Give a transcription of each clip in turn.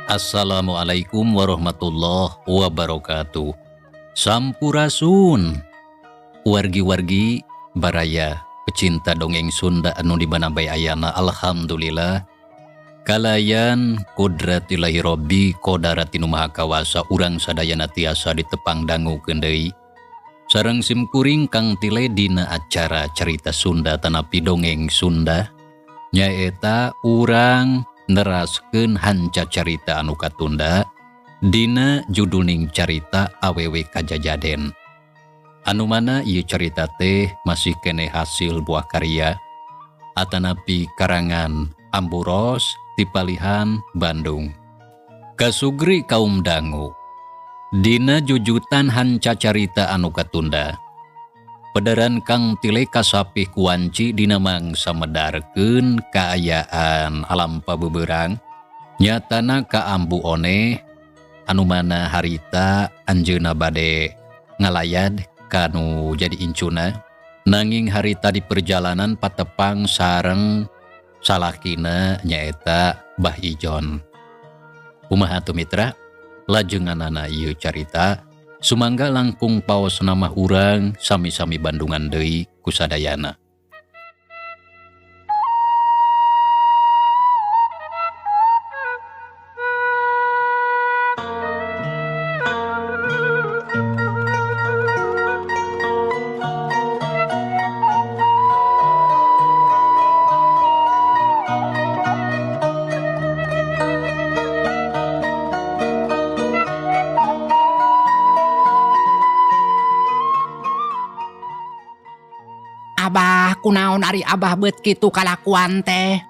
Assalamualaikum warahmatullahi wabarakatuh. Sampurasun. Wargi-wargi baraya pecinta dongeng Sunda anu di mana bae ayana, alhamdulillah kalayan kudratillahi robbi kodarati nu maha kawasa urang sadayana tiasa ditepang dangukeun deui sareng simkuring Kang Tile dina acara Carita Sunda tanapi dongeng Sunda, nyaeta urang neraskeun hanca carita anu katunda dina judulning carita Awewe Kajajaden, anu mana ieu carita teh masih keneh hasil buah karya atanapi karangan Ambu Ros tipalihan Bandung. Kasugri kaum dangu dina jujutan hanca carita anu katunda, pederan Kang Tile kasapih kuanci dina mangsa medarkeun kaayaan alam pabeberang, nyatana ka Ambu Oneh anu mana harita anjeunna bade ngalayad kanu jadi incuna, nanging harita di perjalanan patepang sareng salakina nyaeta Bah Ijon. Kumaha atuh mitra lajenganana ieu carita? Sumangga langkung paos nama urang sami-sami Bandungan deui kusadayana. Abah, kunaon ari Abah bet kitu kalakuan teh?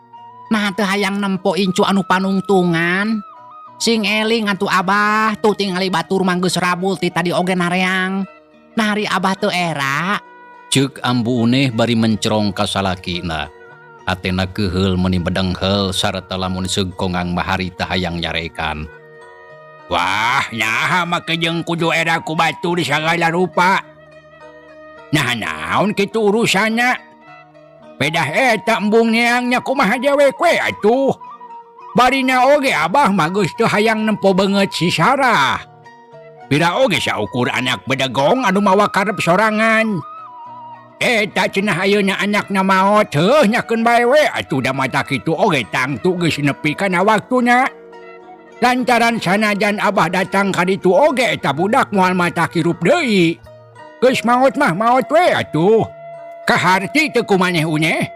Nah teu hayang nempo incu anu panungtungan. Sing eling atuh Abah, tuh tingali batur mah geus rabul ti tadi oge nareang. Nah ari Abah teu era. Ceuk Ambu Uneh bari mencerong ka salakina. Hatena keuheul meuni bedenghel sarta lamun seugkongang mah harita hayang nyarekan. Wah, naha make jeung kudu era ku batur sagala rupa. Nah naon kitu urusanna? Pedah eta embung neangnya kumaha dewek we atuh. Barina oge Abah mah geus teu hayang nempo beungeut si Sarah. Pira oge saukur anak bedegong anu mawa karep sorangan. Eta cenah ayeuna anakna maot heuh nyakeun bae we atuh da mata kitu oge tangtu geus nepi kana waktuna. Lantaran sanajan Abah datang ka ditu oge eta budak moal mata hirup deui. Geus maot mah maot we atuh. Kaharti teu ku maneh Uneh?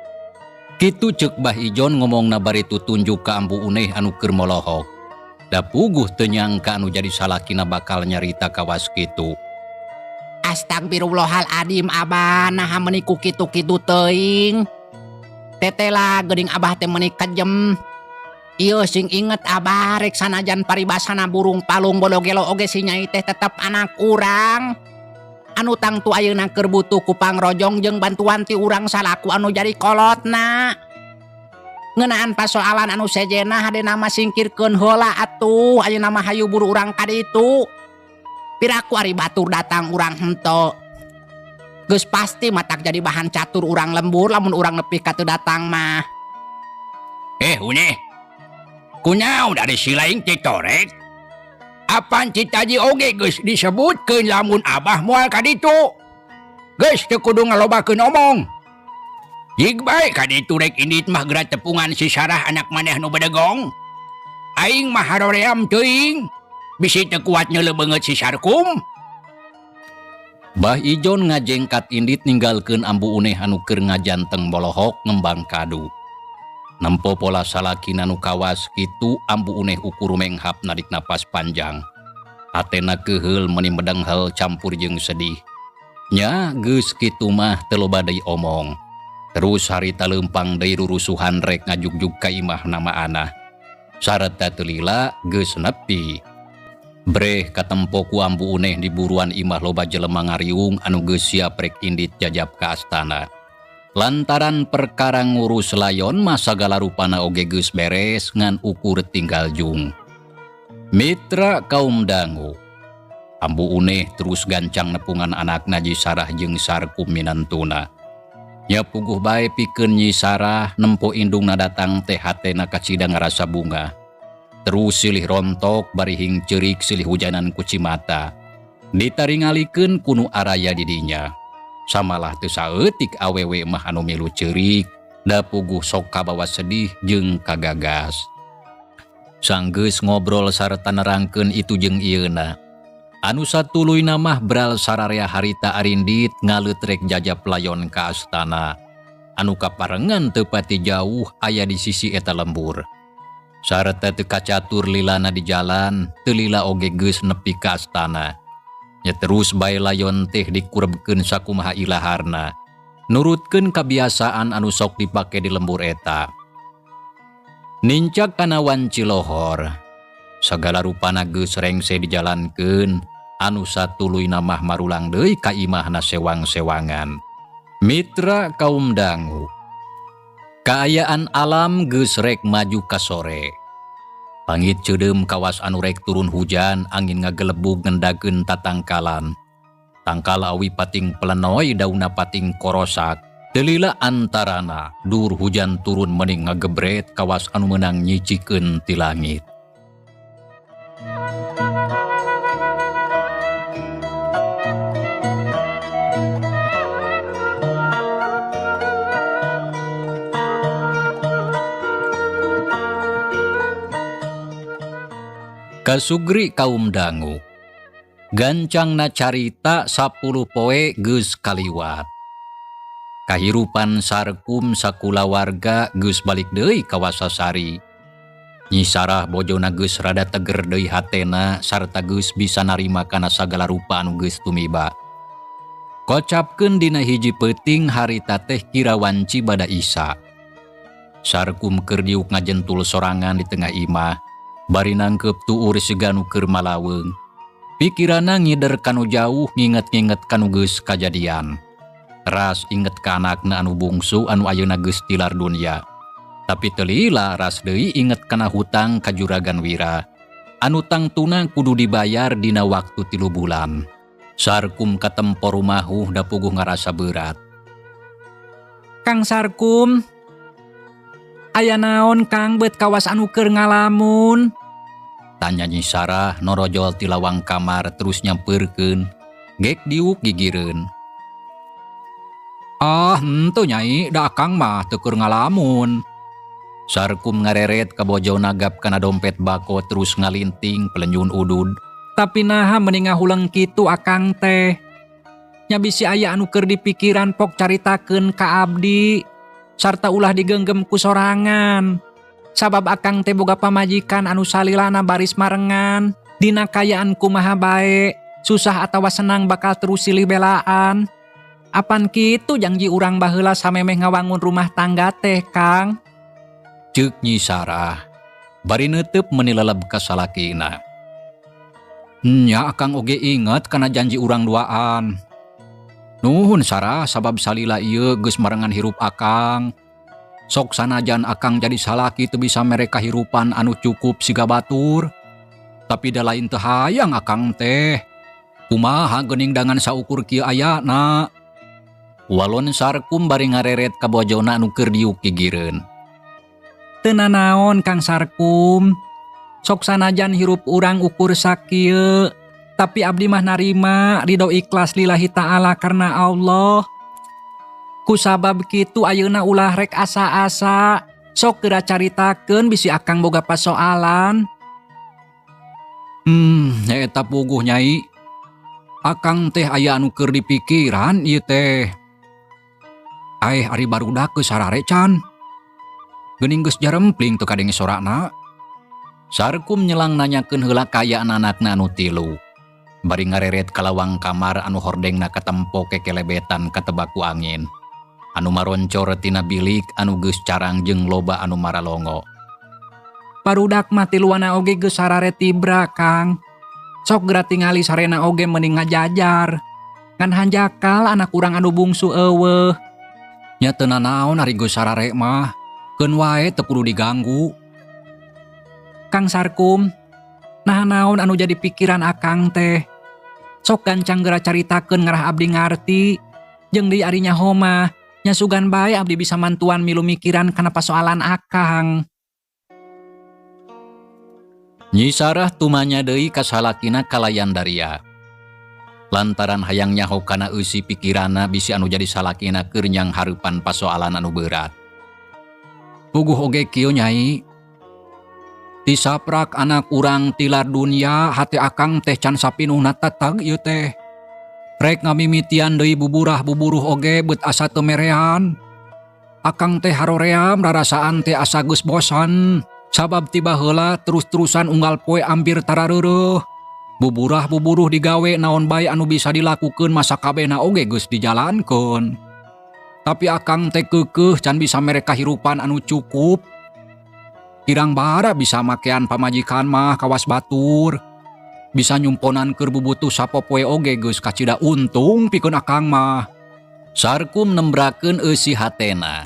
Kitu ceuk Bah Ijon ngomongna bari tutunjuk ka Ambu Uneh anu keur molohok. Da puguh teu nyangka anu jadi salakina bakal nyarita kawas kitu. Astagfirullahaladzim Abah, naha meuni ku kitu-kitu teuing. Tetela geuning Abah teh meuni kejem. Ieu sing inget Abah, rek sanajan paribasana burung palung bodo gelo oge si nyai teh tetep anak urang. Anu tangtu ayeuna keur butuh ku pangrojong jeung bantuan ti urang salaku anu jadi kolotna. Ngeunaan pasoalan anu sejenna hadena mah singkirkeun heula atuh, ayeuna mah hayu buru urang ka ditu. Piraku ari batur datang urang henteu. Geus pasti matak jadi bahan catur urang lembur lamun urang nepi ka teu datang mah. Uneh. Kunaon ari si lain teh torek? Apan citaji oge geus disebutkeun lamun Abah moal ka ditu. Geus teu kudu ngalobakeun omong. Jig bae ka ditu rek indit mah geura tepungan si Sarah anak maneh nu bedegong. Aing mah haroream teuing. Bisi teu kuat nyeuleuh beungeut si Sarkum. Bah Ijon ngajengkat indit ninggalkeun Ambu Uneh anu keur ngajanteng molohok ngembang kadu. Nempo pola salakina nu kawas kitu Ambu Uneh ukur menghap narik napas panjang. Hatena keuheul meuni medenghel campur jeung sedih. Nya geus kitu mah teu loba deui omong. Terus harita leumpang deui rurusuhan rek ngajugjug ka imah nama anah. Sareta teu lila geus nepi. Breh katempo ku Ambu Uneh di buruan imah loba jelema ngariung anu geus siap rek indit jajap ka astana. Lantaran perkara ngurus layon mah sagala rupana oge geus beres ngan ukur tinggal jung. Mitra kaum dangu. Ambu Uneh terus gancang nepungan anakna Nyi Sarah jeung Sarkum minantuna. Nya puguh bae pikeun Nyi Sarah nempo indungna datang teh hatena kacida ngarasa bunga. Terus silih rontok bari hingceurik silih hujanan ku cimata. Ditaringalikeun ku nu araya di dinya. Samalah teu saeutik awewe mah anu milu ceurik, da puguh sok kabawa sedih jeung kagagas. Sanggeus ngobrol sarta nerangkeun itu jeung ieuna. Anu satuluyna mah bral sararea harita arindit ngaleut rek jajap layon ka astana. Anu kaparengan teu pati jauh aya di sisi eta lembur. Sarta teu kacatur lilana di jalan, teu lila oge geus nepi ka astana. Nya terus bae layon teh dikurebkeun sakumaha ilaharna. Nurutkeun kabiasaan anu sok dipake di lembur eta. Nincak kana wanci lohor. Sagala rupana geus rengse dijalankeun, anu satuluyna mah marulang deui ka imahna sewang-sewangan. Mitra kaum dangu. Kaayaan alam geus rek maju ka sore. Pangit ceudeum kawas anu rek turun hujan, angin ngagelebug ngendageun tatangkalan. Tangkal awi pating pelenoy dauna pating korosak. Teu lila antarana dur hujan turun meuning ngagebret kawas anu meunang nyicikeun ti langit. Kasugri kaum dangu. Gancangna carita 10 poe geus kaliwat. Kahirupan Sarkum sakulawarga geus balik deui ka Wasasari. Nyi Sarah bojona geus rada teger deui hatena sarta geus bisa narima kana sagala rupa anu geus tumiba. Kocapkeun dina hiji peuting harita teh kira wanci bada Isa. Sarkum keur diuk ngajentul sorangan di tengah imah. Bari nangkep tuur siga nu keur malaweung. Pikirana ngider kanu jauh nginget-nginget kanu geus kajadian. Ras inget ka anakna anu bungsu anu ayeuna geus tilar dunya. Tapi teu lila ras deui inget kana hutang ka Juragan Wira. Anu tangtuna kudu dibayar dina waktu 3 bulan. Sarkum katempo rumahuh da puguh ngarasa berat. Kang Sarkum, aya naon Kang beut kawas anu keur ngalamun? Tanya Nyi Sarah norojol ti lawang kamar terus nyampeurkeun. Gek diuk gigireun. Ah, henteu Nyai, da Akang mah teu keur ngalamun. Sarkum ngareret ka bojona gap kana dompet bako terus ngalinting pelenyun udud. Tapi naha meni ngahuleng kitu Akang teh. Nya bisi aya anu keur dipikiran pok caritakeun ka abdi. Sarta ulah digenggem ku sorangan. Sabab Akang teh boga pamajikan anu salilana baris marengan. Dina kayaan kumaha bae, susah atawa senang bakal terus silih belaan. Apan kitu janji urang baheula samemeh ngawangun rumah tangga teh, Kang? Ceuk Nyi Sarah, bari neuteup meuni leleb ka salakina. Nya Akang oge inget kana janji urang duaan. Nuhun Sarah, sabab salila ieu geus marengan hirup Akang. Sok sanajan Akang jadi salaki teu bisa mere kahirupan anu cukup siga batur. Tapi da lain teu hayang Akang teh. Kumaha geuning dangan saukur kieu ayana. Walon Sarkum bari ngareret ka bojona anu keur diuk gigireun. Teu nanaon Kang Sarkum. Sok sanajan hirup urang ukur sakieu, tapi abdi mah narima ridho ikhlas lillahi ta'ala karena Allah. Kusabab kitu ayeuna ulah rek asa-asa, sok geura caritakeun bisi Akang boga pasoalan. Eta puguh Nyai. Akang teh aya anu keur dipikiran ieu teh. Aeh ari barudak geus sarare can. Geuning geus jarempling teu kadenge sorana. Sarkum nyelang nanyakeun heula kaayaan anakna anu 3. Bari ngareret ka lawang kamar anu hordengna katempo kekelebetan katebak ku angin. Anu maroncor tina bilik anu geus carang jeung loba anu maralongo. Barudak mah tiluana oge geus sarare tibra, Kang. Sok geura tingali sarena oge mending ngajajar. Ngan hanjakal anak urang anu bungsu eueuh. Nya teu nanaon ari geus sarare mah. Keun wae teu kudu diganggu. Kang Sarkum, nah naon anu jadi pikiran Akang teh? Sok gancang geura caritakeun ngarah abdi ngarti. Jeung deui ari nyaho mah, nya sugan bae abdi bisa mantuan milu mikiran kana pasoalan Akang. Nyi Sarah tumanya deui ka salakina kalayan daria. Lantaran hayang nyaho kana eusi pikiranna bisi anu jadi salakina keur nyanghareupan pasoalan anu beurat. Puguh oge kieu, Nyai. Tisaprak anak urang tilar dunya, hate akang teh can sapinuhna teteg ieu teh. Rek ngamimitian deui buburah buburuh oge beut asa teu merean. Akang teh haroream, rarasaan teh asa geus bosan. Sabab ti baheula terus-terusan unggal poe ampir tarareureuh. Buburah buburuh digawe, naon bae anu bisa dilakukeun masa kabehna oge geus dijalankeun. Tapi akang teh keukeuh can bisa mere kahirupan anu cukup. Kirang bara bisa makean pamajikan mah kawas batur. Bisa nyumponan keur bubutuh sapopoe oge geus kacida untung pikeun akang mah. Sarkum nembrakeun eusi hatena.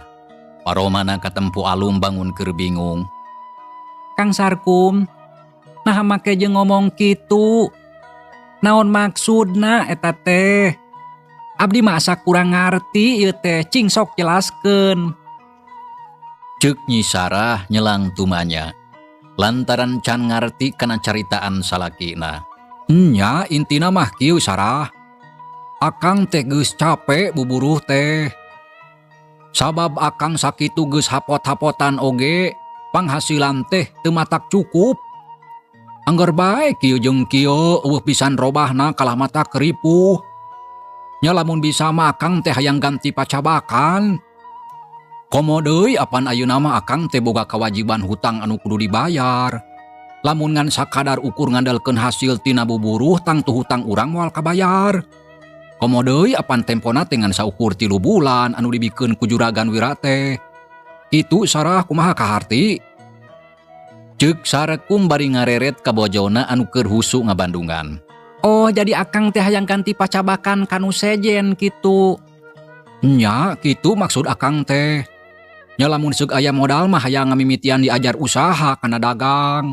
Paromana katempo alum bangun keur bingung. Kang Sarkum, nah make jeung ngomong kitu. Naon maksudna eta teh? Abdi mah asa kurang ngarti ieu teh, cing sok jelaskeun. Cek Nyi Sarah nyelang tumanya. Lantaran can ngarti kana caritaan salakina. Nya, intina mah kieu, Sarah. Akang teh geus capek buburuh teh. Sabab akang sakitu geus hapot-hapotan oge, panghasilan teh teu matak cukup. Angger bae kieu jeung kieu, euweuh pisan robahna, kalah matak ripuh. Nya, lamun bisa mah akang teh hayang ganti pacabakan. Komo deui apan ayeuna mah akang teh boga kewajiban hutang anu kudu dibayar. Lamun ngan sakadar ukur ngandalkeun hasil tina buburuh, tangtu hutang urang moal kabayar. Komo deui apan tempona teh ngan saukur 3 bulan anu dibikeun ku Juragan Wira teh. Kitu, Sarah, kumaha, kaharti? Cek Sarkum bari ngareret ka bojona anu keur husu ngabandungan. Oh, jadi akang teh hayang ganti pacabakan kanu sejen kitu. Nya, kitu maksud akang teh. Nya, lamun seuk aya modal mah hayang ngamimitian diajar usaha kana dagang.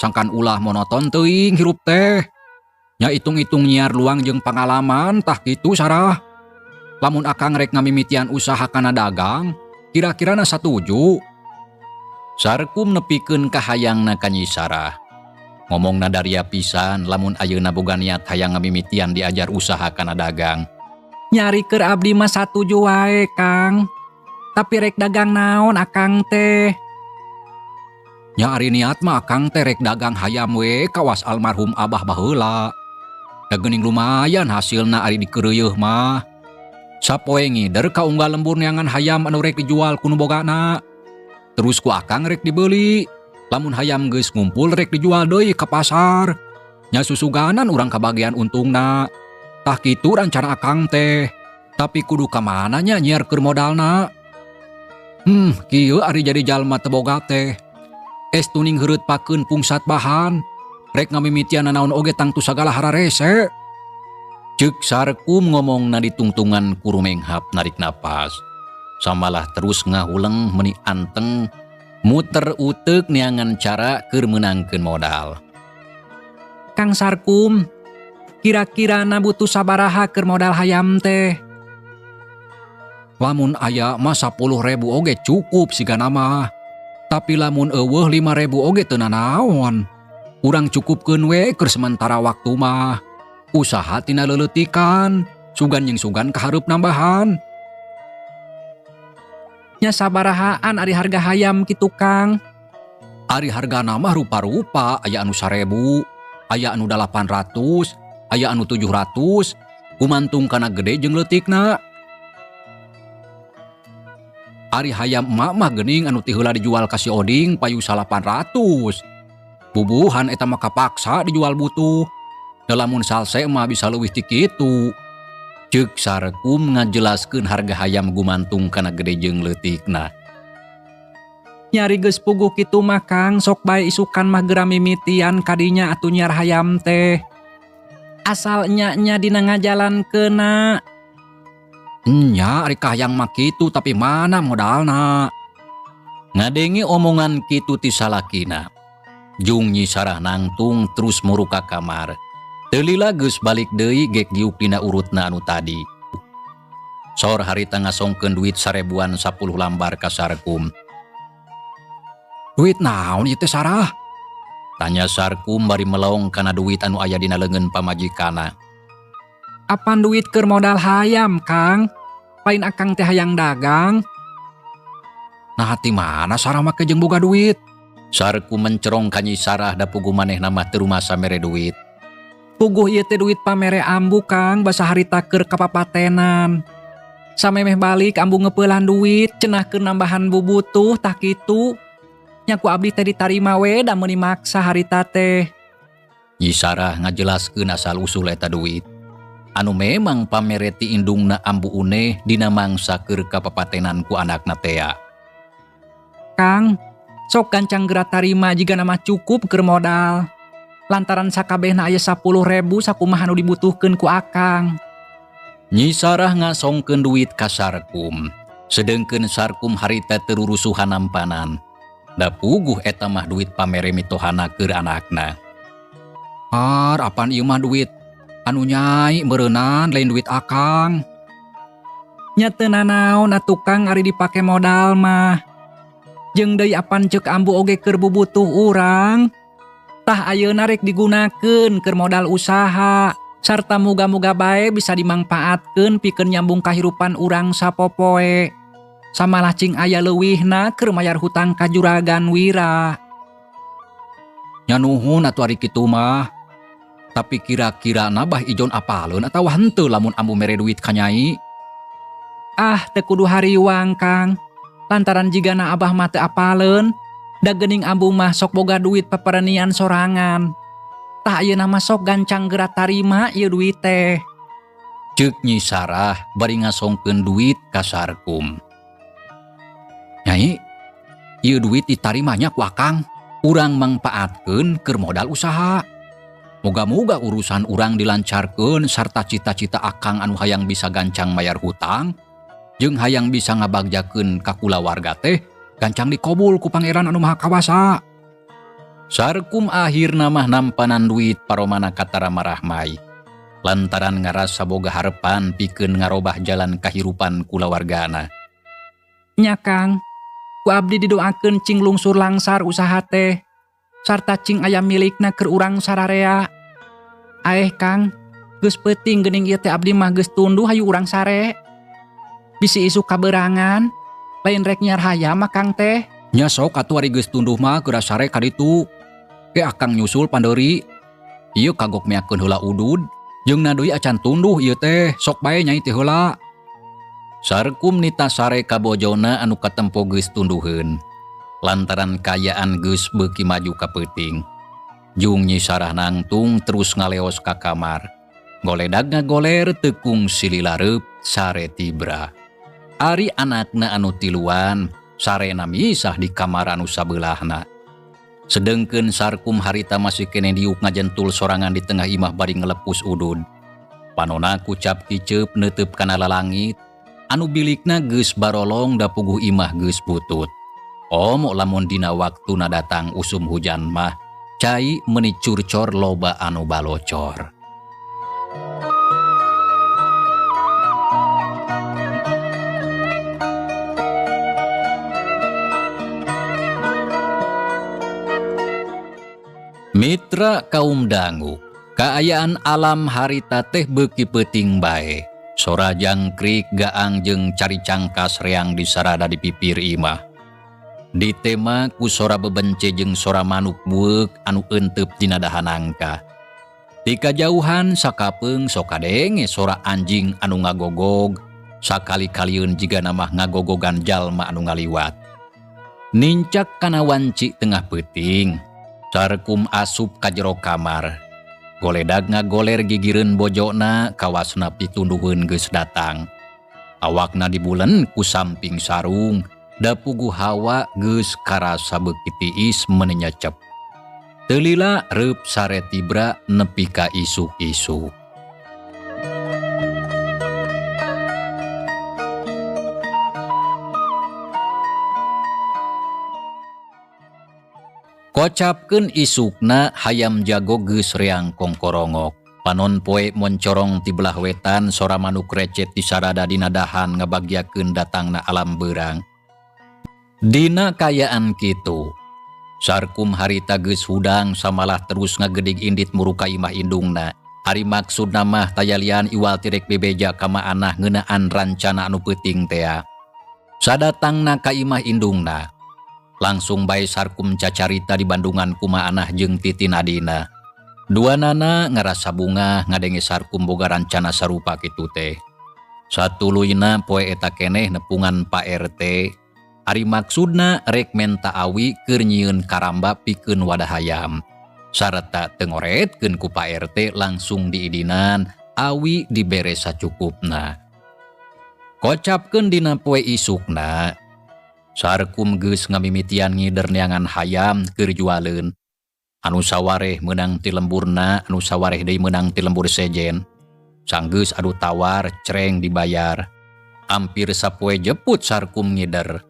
Sangkan ulah monoton teuing hirup teh. Nya, hitung-hitung nyiar luang jeung pangalaman tah kitu, Sarah. Lamun akang rek ngamimitian usaha kana dagang, kira-kira na satuju? Sarkum nepikeun kahayangna ka Nyi Sarah. Ngomongna daria pisan lamun ayeuna boga niat hayang ngamimitian diajar usaha kana dagang. Nya, ari keur abdi mah satuju wae, Kang. Tapi rek dagang naon akang teh? Nya, ari niat mah akang teh rek dagang hayam we kawas almarhum abah baheula. Da geuning lumayan hasilna ari dikeureuyeun mah. Sapoe ngider ka unggal lembur neangan hayam anu rek dijual ku nu bogana. Terus ku akang rek dibeli. Lamun hayam geus ngumpul, rek dijual deui ka pasar. Nya, susuganan urang kabagian untungna. Tah, kitu rencana akang teh. Tapi kudu ka mana nya nyiar keur modalna? Kieu ari jadi jalma teu boga teh. Estuning heureut pakeun pungsat bahan. Rek ngamimitian nanaon oge tangtu sagala hararese. Cek Sarkum ngomongna ditungtungan ku rumenghap narik napas. Samalah terus ngahuleng meni anteng muter uteuk neangan cara keur meunangkeun modal. Kang Sarkum, kira-kira na butuh sabaraha keur modal hayam teh? Lamun aya mah 10.000 oge cukup sigana mah. Tapi lamun euweuh, 5.000 oge teu nanaon. Urang cukupkeun we keur sementara waktu mah. Usaha tina leuleutikan, sugan jeung sugan kahareup nambahan. Nya, sabarahaan ari harga hayam kitu, Kang? Ari hargana mah rupa-rupa, aya anu 1.000, aya anu 800, aya anu 700, gumantung kana gede jeung leutikna. Ari hayam emak mah geuning anu ti heula dijual ka si Oding payu 800. Bubuhan eta mah kapaksa dijual butuh. Da lamun salse mah bisa leuwih ti kitu. Cek Sarkum ngajelaskeun harga hayam gumantung kana gede jeung leutikna. Nya, ari geus puguh kitu mah, Kang, sok bae isukan mah geura mimitian kadinya atuh nyiar hayam teh. Asal nya-nya dina ngajalankeunna. Nya, ari kahayang mah kitu, tapi mana modalna? Ngadenge omongan kitu ti salakina. Jung Nyi Sarah nangtung terus muru ka kamar. Teu lila geus balik deui gek diuk dina urutna anu tadi. Sor harita ngasongkeun duit 1.000-an 10 lambar ka Sarkum. Duit naon ieu teh, Sarah? Tanya Sarkum bari melong kana duit anu aya dina leungeun pamajikanna. Apan duit keur modal hayam, Kang? Lain akang teh hayang dagang. Nah ti mana Sarah make jeung boga duit? Sarkum mencerong ka Nyi Sarah da puguh manehna mah teu rumasa mere duit. Puguh ieu teh duit pamere ambu, Kang, basa harita keur kapapatenan. Samemeh balik ambu ngepeulan duit cenah keur nambahan bubutuh tah kitu. Nya ku abdi teh ditarima we da meuni maksa harita teh. Nyi Sarah ngajelaskeun asal usul eta duit. Anu memang pamere ti indungna Ambu Uneh dina mangsa keur kapapatenan ku anakna tea. Kang, sok gancang geura tarima jigana mah cukup keur modal. Lantaran sakabehna aya 10.000 sakumaha nu dibutuhkeun ku akang. Nyi Sarah ngasongkeun duit ka Sarkum. Sedengkeun Sarkum harita teu rurusuhan nampanan. Da puguh eta mah duit pamere mitohana keur anakna. Har, apan ieu mah duit anu nyai meureunan lain duit akang. Nya teu nanaon atuh Kang ari dipake modal mah. Jeung deui apan ceuk ambu oge keur bubutuh urang. Tah ayeuna rek digunakeun keur modal usaha sarta muga-muga bae bisa dimangpaatkeun pikeun nyambung kahirupan urang sapopoe. Samalah cing aya leuwihna keur mayar hutang ka Juragan Wira. Nya nuhun atuh ari kitu mah. Tapi kira-kira Bah Ijon apaleun atawa henteu lamun ambu mere duit ka nyai? Ah, teu kudu hariwang, Kang. Lantaran jigana abah mah teu apaleun, da geuning ambu mah sok boga duit paparenian sorangan. Tah ayeuna mah sok gancang geura tarima ieu duit teh. Ceuk Nyi Sarah bari ngasongkeun duit ka Sarkum. Nyai, ieu duit ditarima nya ku akang. Urang mangpaatkeun keur modal usaha. Moga-moga urusan urang dilancarkeun sarta cita-cita akang anu hayang bisa gancang mayar hutang jeung hayang bisa ngabagjakeun ka kulawarga teh gancang dikobul ku Pangeran anu Maha Kawasa. Sarkum akhirna mah nampanan duit paromana katara marahmai. Lantaran ngarasa boga harepan pikeun ngarobah jalan kahirupan kulawargana. Nya Kang, ku abdi didoakeun cing lungsur langsar usaha teh sarta cing aya milikna keur urang sararea. Aeh Kang, geus peuting geuning ieu teh abdi mah geus tunduh hayu urang sare. Bisi isuk kaberangan, lain rek nyiar hayam mah Kang teh. Nya sok atuh ari geus tunduh mah geura sare ka ditu. Ke akang nyusul pandeuri. Ieu kagok meakeun heula udud, jeung na deui acan tunduh ieu teh, sok bae nyai teh heula. Sarkum nita sare ka bojona anu katempo geus tunduheun. Lantaran kaayaan geus beuki maju ka peuting. Jung Nyi Sarah nangtung terus ngaleos ka kamar. Goledag ngagoler tekung sililareup sare tibra. Ari anakna anu tiluan, sarena misah di kamar anu sabelahna. Sedengkeun Sarkum harita masih kene diuk ngajentul sorangan di tengah imah bari ngelepus udud. Panona kucap kiceup neuteub kana lalangit, anu bilikna geus barolong da puguh imah geus butut. Komo lamun dina waktuna datang usum hujan mah, cai meuni curcor loba anu balocor. Mitra kaum dangu, kaayaan alam harita teh beuki peuting bae. Sora jangkrik gaang jeung cari cangkas reang disarada di pipir imah. Ditema ku sora bebence jeung sora manuk bueuk anu euteup dina dahanangka. Ti kajauhan sakapeung sok kadenge sora anjing anu ngagogog, sakali-kalieun jigana mah ngagogogan jalma anu ngaliwat. Nincak kana wanci tengah peuting, Sarkum asup ka jero kamar. Goledag ngagoler gigireun bojona kawasna pitunduheun geus datang. Awakna dibulen ku samping sarung, da puguh hawa geus karasa beuki tiis meuni nyecep. Teu lila reup sare tibra nepi ka isuk-isuk. Kocapkeun isukna hayam jago geus reang kongkorongok. Panon poe moncorong ti belah wetan sora manuk recet disarada dina dahan ngabagiakeun datangna alam beurang. Dina kayaan kitu, Sarkum harita geus hudang samalah terus ngagedig indit muru ka imah indungna. Ari maksudna mah taya lian iwal ti rek bebeja ka Ma Anah ngeunaan rancana anu peuting tea. Sadatangna ka imah indungna, langsung bae Sarkum cacarita di Bandungan ku Ma Anah jeung Titin adina. Duanana ngarasa bungah ngadenge Sarkum boga rancana sarupa kitu teh. Satuluyna poe eta keneh nepungan Pak RT. Ari maksudna rek menta awi keur nyieun karamba pikeun wadah hayam. Sarta teu ngoretkeun ku Pak RT langsung diidinan awi dibere sacukupna. Kocapkeun dina poe isukna, Sarkum geus ngamimitian ngider neangan hayam keur jualeun. Anu sawareh meunang ti lemburna, anu sawareh deui meunang ti lembur sejen. Sanggeus adu tawar cereng dibayar. Ampir sapoe jeput Sarkum ngider.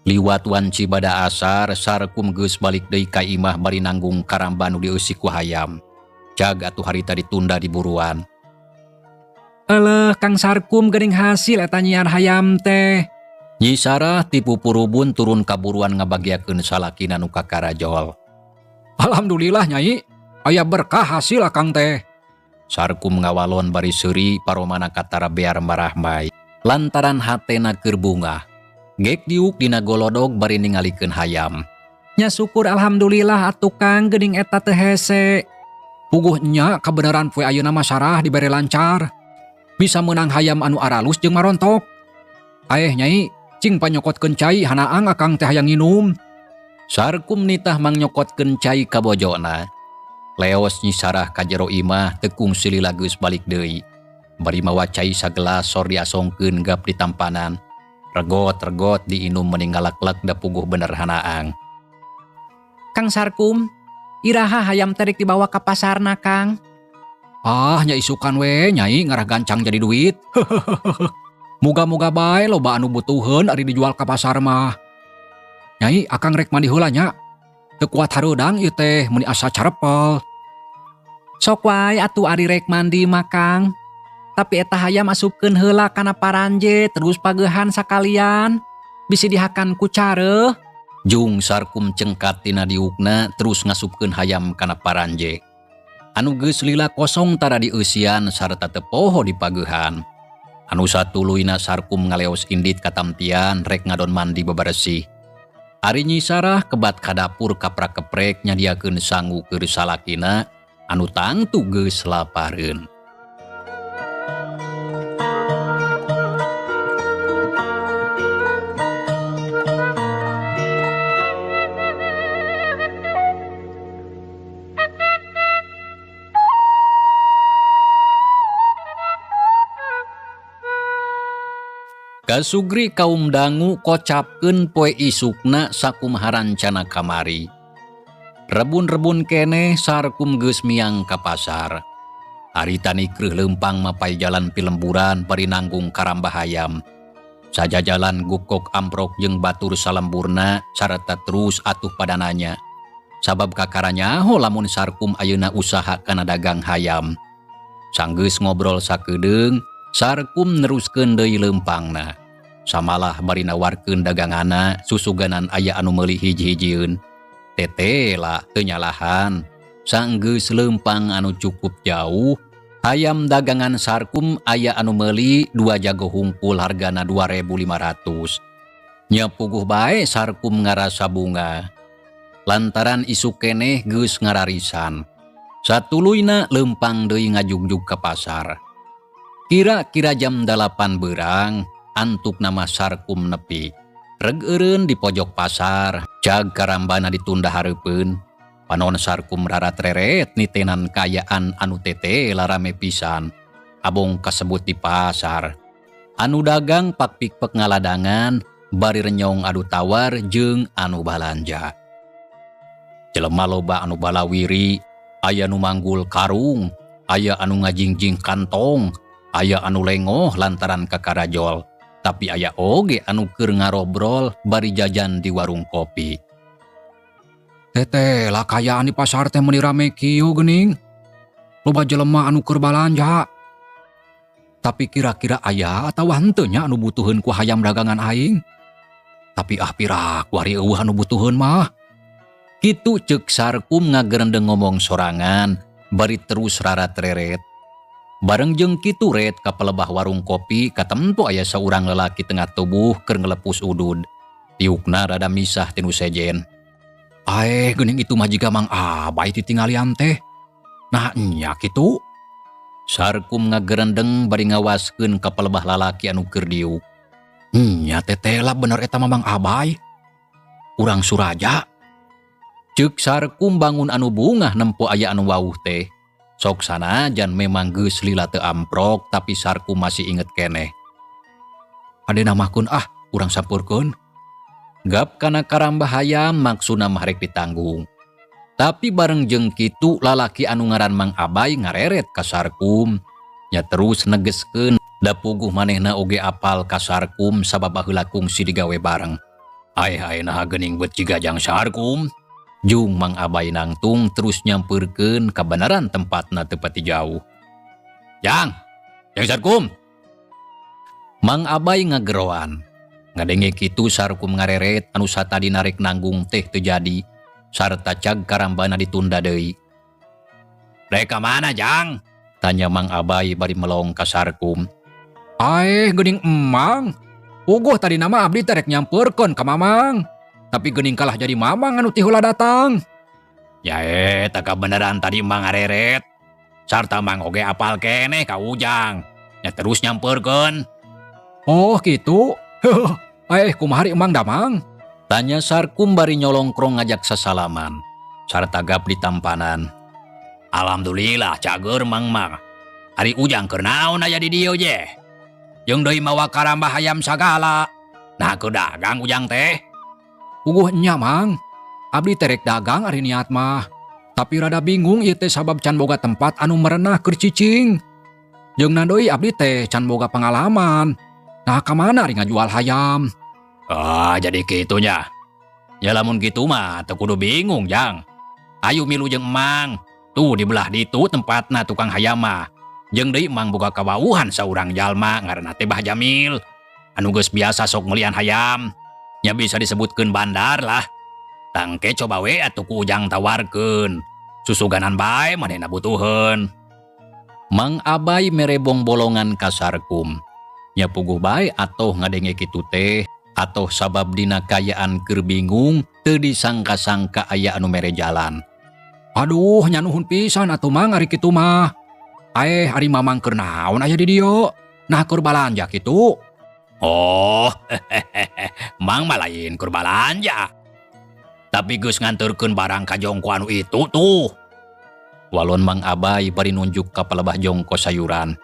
Liwat wanci bada asar, Sarkum geus balik deui ka imah bari nanggung karamba nu dieusi ku hayam. Cag atuh harita ditunda di buruan. Eleh Kang Sarkum geuning hasil eta nyiar hayam teh. Nyi Sarah ti pupurubun turun ka buruan ngabagiakeun salakina nu kakarajol. Alhamdulillah Nyai, aya berkah hasil akang teh. Sarkum ngawalon bari seuri paromana katara bear marahmai. Lantaran hatena keur bungah. Gek diuk dina golodog bari ningalikeun hayam. Nya syukur alhamdulillah atuh Kang geuning eta teu hese. Puguh nya kabeneran poe ayeuna mah Sarah dibere lancar. Bisa meunang hayam anu aralus jeung marontok. Aeh Nyai, cing panyokotkeun cai hanaang akang teh hayang nginum. Sarkum nitah mangnyokokeun cai ka bojona. Leos Nyi Sarah ka jero imah teu kungsi lila geus balik deui. Bari mawa cai sagelas sor diasongkeun gap di tampanan. Regot-regot diinum meni ngalaklak da puguh bener hanaang. Kang Sarkum, iraha hayam teh rek dibawa ka pasarna Kang? Ah, nya isukan we Nyai ngarah gancang jadi duit. Muga-muga bae loba anu butuheun ari dijual ka pasar mah. Nyai akang rek mandi heula nya. Teu kuat hareudang ieu teh meuni asa carepel. Sok wae atuh ari rek mandi mah Kang. Tapi eta hayam asupkeun heula kana paranje terus pageuhan sakalian. Bisi dihakan ku careuh. Jung Sarkum cengkat tina diukna terus ngasupkeun hayam kana paranje. Anu geus lila kosong tara dieusian sarta teu poho dipageuhan. Anu satuluyna Sarkum ngaleos indit katamtian rek ngadon mandi beberesih. Ari Nyi Sarah kebat ka dapur kaprak-keprek nyadiakeun sangu keur salakina anu tangtu geus lapareun. Kasugri kaum dangu kocapkeun poe isukna sakumaha rancana kamari. Rebun-rebun keneh Sarkum geus miang ka pasar. Harita nikreuh leumpang mapay jalan pilemburan bari nanggung karamba hayam. Sajajalan gukok amprok jeung batur salemburna sarta terus atuh padananya. Sabab kakara nyaho lamun Sarkum ayeuna usaha kana dagang hayam. Sanggeus ngobrol sakedeung, Sarkum neruskeun deui leumpangna. Samalah bari nawarkeun dagangana susuganan aya anu meuli hiji-hijieun. Tetela teu nyalahan. Sanggeus leumpang anu cukup jauh, hayam dagangan Sarkum aya anu meuli 2 jago hungkul hargana 2.500. Nya puguh bae Sarkum ngarasa bunga. Lantaran isuk keneh geus ngararisan. Satuluyna leumpang deui ngajugjug ka pasar. Kira-kira jam 8 berang, antuk nama Sarkum nepi. Reg eureun di pojok pasar, jag karambana ditunda hareupeun. Panon Sarkum rarat-reret nitenan kayaan anu tete larame pisan. Abong kasebut di pasar. Anu dagang pakpikpek ngaladangan, bari renyong adu tawar jeung anu balanja. Jelema loba anu balawiri, aya nu manggul karung, aya anu ngajingjing kantong, aya anu lengoh lantaran kakarajol. Tapi aya oge anu keur ngarobrol bari jajan di warung kopi. Teteh lah kayaan di pasar teh meuni rame kieu geuning. Loba jelema anu keur balanja. Tapi kira-kira aya atawa henteu nya anu butuheun ku hayam dagangan aing. Tapi ah piraku ari eueuh anu butuheun mah. Kitu ceuk Sarkum ngagerendeng ngomong sorangan bari terus rarat-reret. Bareng jeung kitu ret ka palebah warung kopi katempo aya saurang lelaki tengah tubuh keur ngelepus udud. Diukna rada misah ti nu sejen. Aeh, geuning itu mah jiga Mang Abai titinggalian teh. Nah nya kitu. Sarkum ngagerendeng bari ngawaskeun ka palebah lalaki anu keur diuk. Nya tetela bener eta mah Mang Abai. Urang Suraja. Ceuk Sarkum bangun anu bungah nempo aya anu wauh teh. Sok sanajan memang geus lila teu amprok tapi Sarkum masih inget keneh. Ade namakeun ah, urang sampeurkeun. Gap kana karambah hayam maksudna mah rek ditanggung. Tapi bareng jeung kitu lalaki anu ngaran Mang Abai ngareret ka Sarkum. Nya terus negeskeun da puguh manehna oge apal ka Sarkum sabab baheula kungsi digawe bareng. Aeh aeh naha geuning beut jiga jang Sarkum. Jung Mang Abai nangtung terus nyampeurkeun kabeneran tempatna teu pati jauh. Jang, jang Sarkum. Mang Abai ngageroan. Ngadenge kitu Sarkum ngareret anu satadi narek nanggung teh teu jadi. Sarta cag karambana ditunda deui. Rek ka mana jang? Tanya Mang Abai bari melong ka Sarkum. Aeh geuning emang. Puguh tadi nama abdi teh rek nyampeurkeun ka Mamang. Tapi geuning kalah jadi Mamang anu ti heula datang. Ya eta kabeneran tadi Mang ngareret. Sarta Mang oge apal keneh ka Ujang. Ya terus nyampeurkeun. Oh kitu. Eh kumaha ari Emang damang? Tanya Sarkum bari nyolongkrong ngajak sasalaman. Sarta gap ditampanan. Alhamdulillah cager Mang mah. Ari Ujang keur naon aya di dieu je? Jeung deui mawa karambah hayam sagala. Nah keur dagang Ujang teh. Puguh nya Mang. Abdi teh rek dagang ari niat mah. Tapi rada bingung ieu teh sabab can boga tempat anu merenah keur cicing. Jeung deui abdi teh can boga pengalaman. Nah ka mana ari ngajual hayam? Ah jadi kitunya. Ya lamun kitu mah teu kudu bingung jang. Ayo milu jeung Emang. Tuh di belah ditu tempatna tukang hayam mah. Jeung deui Emang boga kawauhan saurang jalma ngaranna teh Bah Jamil. Anu geus biasa sok melian hayam. Nya bisa disebutkeun bandar lah. Tangke coba we atuh ku Ujang tawarkeun. Susuganan bae manehna butuheun. Mang Abai mere bong-bolongan ka Sarkum. Nya puguh bae atoh ngadenge kitu teh. Atoh sabab dina kayaan keur bingung teu disangka-sangka aya anu mere jalan. Aduh nya nuhun pisan atuh Mang ari kitu mah. Aeh ari Mamang keur naon aya di dieu? Nah keur balanja kitu. Oh, Mang mah lain keur balanja. Tapi geus nganterkeun barang ka jongko anu itu tuh. Walon Mang Abai bari nunjuk ka palebah jongko sayuran.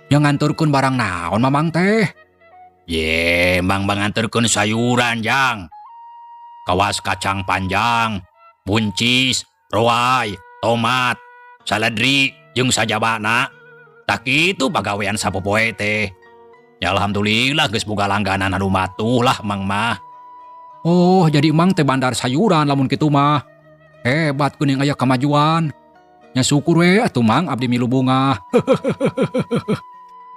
Yang nganterkeun barang naon Mamang teh? Ye, Mang nganterkeun sayuran jang. Kawas kacang panjang, buncis, roai, tomat, saladri, jeung sajabana. Tak kitu pagawean sapopoe teh. Ya alhamdulillah geus boga langganan anu matuh lah Mang mah. Oh, jadi Mang teh bandar sayuran lamun kitu mah. Hebat geuning aya kamajuan. Nya syukur we atuh Mang abdi milu bungah.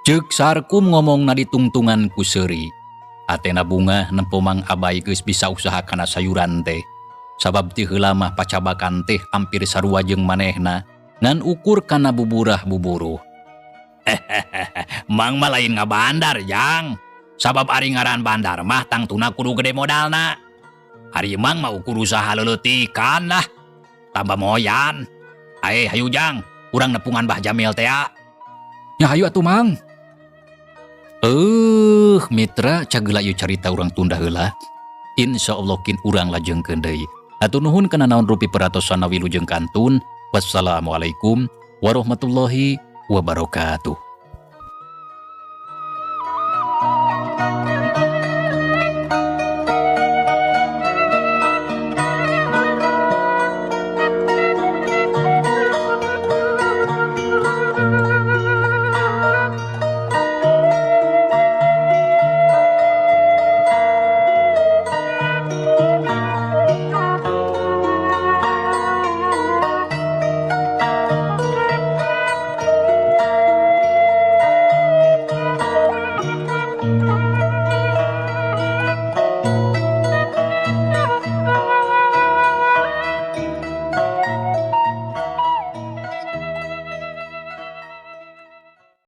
Ceuk Sarkum ngomongna ditungtungan ku seuri. Atena bungah nempo Mang Abai geus bisa usaha kana sayuran teh. Sabab ti heula mah pacabakan teh hampir sarua jeung manehna ngan ukur kana buburah buburuh. Mang mah lain ngabandar jang. Sabab ari ngaran bandar mah tangtuna kudu gede modalna. Ari Mang mah ukur usaha leuleutikan lah. Tambah moyan. Ae hayu jang, urang nepungan Bah Jamil teh. Ya hayu atuh Mang. Mitra cageula ieu carita urang tunda heula. Insyaallah kin urang lajengkeun deui. Hatur nuhun kana naon rupi peratosanna wilujeng kantun. Wassalamualaikum warahmatullahi wabarakatuh.